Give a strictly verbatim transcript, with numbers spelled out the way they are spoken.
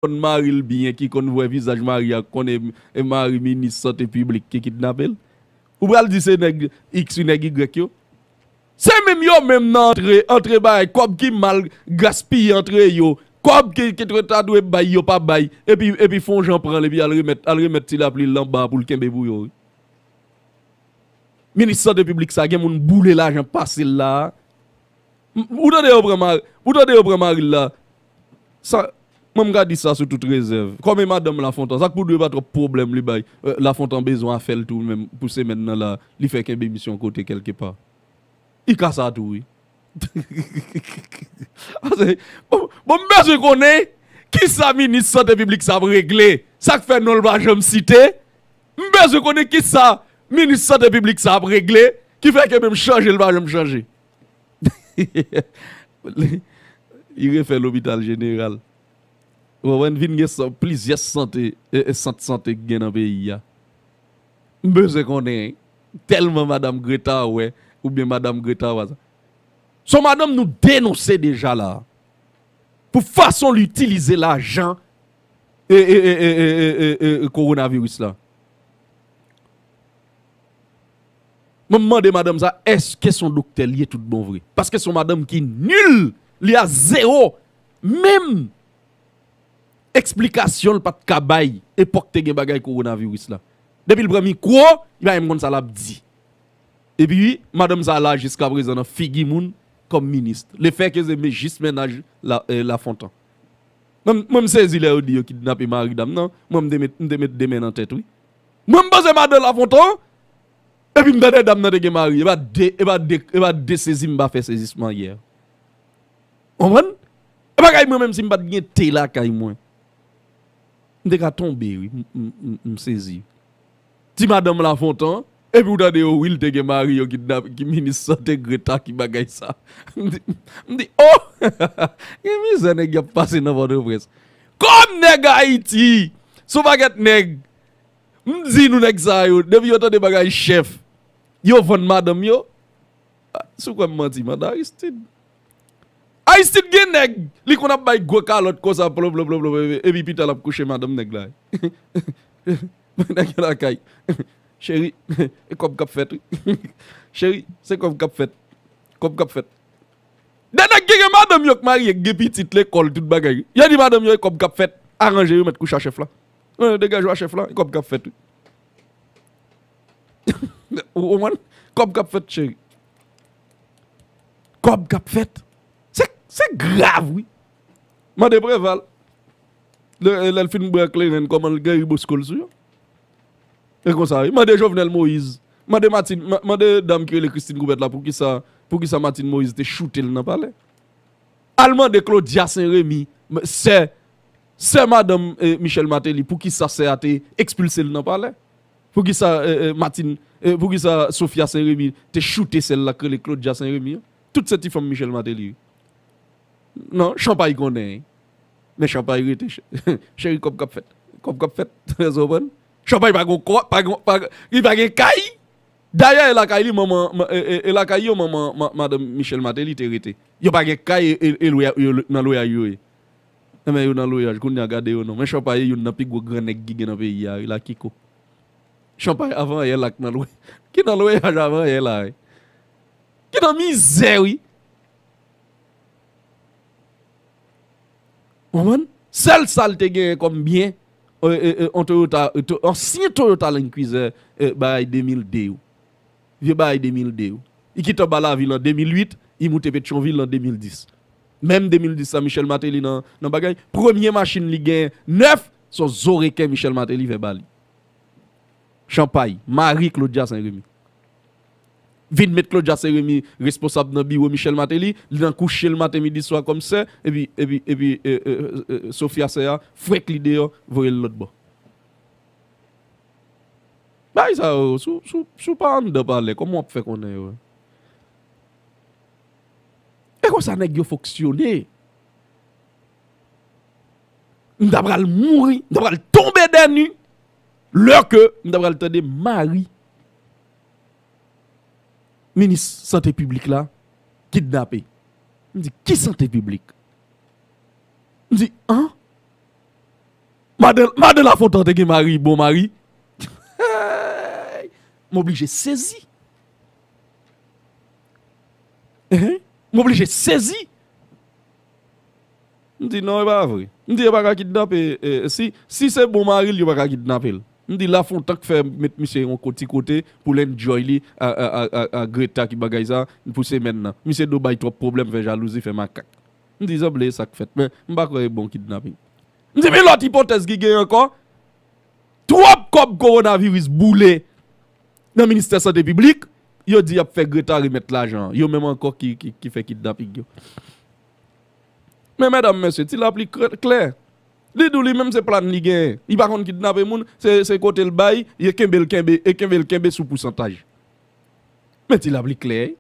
konn mari l byen, ki konn wè vizaj mari a, ki konn e, e mari minis sante piblik ki kidnape l. Ou pral di se nèg X wi, nèg Y yo. Se menm yo menm nan antre, antre bay, kòb ki mal gaspiye antre yo, kòb ki, ki ta dwe bay, yo pa bay, epi, epi fè yon jan pran l, epi al remèt, al remèt ti lapli l anba pou l kenbe pou yo, wi. Minis sante piblik sa, gen moun boule lajan pase l la. M- Ou tande yo pran mari, ou tande yo pran mari l la. Sa, mwen m ka di sa sou tout rezèv. Kòm e madanm Lafontan, sa k pou dwe pa twòp pwoblèm li bay. Eh, Lafontan bezwen afè l tou menm pou semèn nan la, li fè kenbe misyon kote kèlkepa. I ka sa tou, wi. Pase, bon, bon, m bezwen konnen kisa minis sante piblik sa ap regle. Sa k fè non l pa janm site. M bezwen konnen kisa minis sante piblik sa ap regle, ki fè ke menm chanje l pa janm chanje. Li, li refè lopital jeneral. Ou konprann? Vin gen san- plizyè sante, e, e, sant sante ki gen nan peyi a. M bezwen konnen, tèlman madanm Greta wè, oubyen madanm Greta wè sa. Se yon madanm nou denonse deja la. Pou fason l itilize lajan e, e, e, e, e, e, e, e, kowonaviris la. Mwen m mande madanm sa, èske se yon doktè li ye tout bon vre? Paske se yon madanm ki nil, li a zewo. Menm eksplikasyon l pa t ka bay epòk te gen bagay kowonaviris la. Depi l pran mikwo, li pa menm konn sa l ap di. Epi, madanm sa la jiskaprezan nan figi moun kòm minis. Lefètke se men- jis mennaj la, eh, Lafontan. Mwen, mwen m sezi lè yo di yo kidnape mari dam nan. Mwen m te met, m te met de men nan tèt, wi. Mwen m panse madan Lafontan, epi m tande dam nan te gen mari. E pa de, e pa de, e pa de sezi m pa fè sezisman yè. Konprann? E pa kay mwen, menm si m pa t gen te lakay mwen. M te ka tonbe, wi. M, m, m, m sezi. Ti madanm Lafontan, epi w tande yo, wi, l te gen mari yo kidnap, ki minis sante Greta, ki bagay sa. M di, m di, oh! Gen mizè nèg y ap pase nan Pòtoprens. Kòm nèg Ayiti, se yon pakèt nèg. M di nou nèg sa yo, depi yo tande bagay chèf, yo vann madanm yo. Ah, si w kwè m manti, mande Aristide. Aristide gen nèg, li konn ap bay gwo kalòt konsa, plop, plop, plop, plop, epi, epi pita l ap kouche madanm nèg la. Nèg yo lakay. Cheri, e kòb k ap fèt, wi. Cheri, se kòb k ap fèt. Kòb k ap fèt. De nèg ki gen madanm yo k marye, k gen pitit lekòl, tout bagay. Yo di madanm yo e kòb k ap fèt. Aranje yo mèt kouche a chèf la. Eh, degaje w a chèf la, e kòb k ap fèt, wi. Ou konprann? Kòb k ap fèt, cheri. Kòb k ap fèt. Se, se grav, wi. Mande Preval. Lè, lè l fin bwè kleren, kòman l geri bosko l sou yo? E konsa, wi. Mande Jovenel Moïse. Mande Martine, ma- mande dam ki rele Christine Coupet la, poukisa, poukisa Martine Moïse te choute l nan palè. Al mande Claudia Saint-Remy, m- sè, sè madanm, eh, Michel Martelly, poukisa sè a te ekspilse l nan palè. Poukisa, eh, eh, Martine, eh, poukisa Sophia Saint-Remy te choute sè l la k rele Claudia Saint-Remy an? Tout se ti fanm Michel Martelly, wi. Non, Chanpay konnen. Men Chanpay rete. Cheri, kòb k ap fèt. Kòb k ap fèt. Ou konprann? Chanpay pa gon kò, pa gon, pa, li pa gen kay. Dayè, e lakay li, manman, ma- e, e, e lakay yo, manman, ma- madanm Michel Martelly te rete. Yo pa gen kay, e, e, e lwe- yo nan lweyaj yo ye. Enben, yo nan lweyaj, kounye a gade yo non. Men Chanpay, youn nan pi gwo gran nèg ki gen nan peyi a, wi, la Kiko. Chanpay avan yè la k nan lwe- ki nan lweyaj avan yè la, wi. Ki nan mizè, wi. Konprann? Sèl sa l te genyen kòm byen, e, e, e, on Toyota, e, to- ansyen Toyota Land Cruiser, e, bagay de mil de yo. Vye bagay de mil de yo. Li kite anba lavil an de mil uit, li moute Petyonvil an de mil dis. Menm de mil dis sa, Michel Martelly nan, nan bagay, premye machin li genyen nèf, se yon zo reken Michel Martelly fè ba li. Chanpay, mari Claudia Saint-Remy. Vin met Claudia Saint-Remy responsab nan biwo Michel Martelly, li nan kouche l maten, midi, swa kòm sè, epi, epi, epi, e, e, e, e, Sophia sè a, fwenk li deyò, voye l lòt bò. Bagay sa yo, si w, si w, si w pa anndan palè, kòman w ap fè konnen yo? E konsa nèg yo fonksyone. M ta pral mouri, m ta pral tonbe dèni, lè ke m ta pral tande mari minis sante piblik la kidnape. M di, ki sante piblik? M di, an? Madan, Madan Lafontan te gen mari, bon mari. M oblije sezi. Hein? M oblije sezi. M di non, e pa vre. M di yo pa ka kidnape, eh, si, si se bon mari l, yo pa ka kidnape l. M di Lafontan k fè met misye yon ko-, ti kote pou l enjoy li a, a, a, a, a Greta ki bagay sa pou semèn nan. Misye do bay twòp pwoblèm, fè jalouzi, fè makak. M di zanble sa k fèt, men m pa kwè e bon kidnaping. M di men lòt ipotèz ki genyen ankò, twòp kòb kowonaviris boule nan ministè sante piblik, yo di y ap fè Greta remèt lajan an. Yo menm ankò ki, ki, ki fè kidnaping yo. Men medam, mesye, Ti Lapli klè. Li di w li menm se plan li genyen. Li pa konn kidnape moun, se, se kote l bay, e kenbe l kenbe, e kenbe l kenbe sou pousantaj. Men Ti Lapli klè.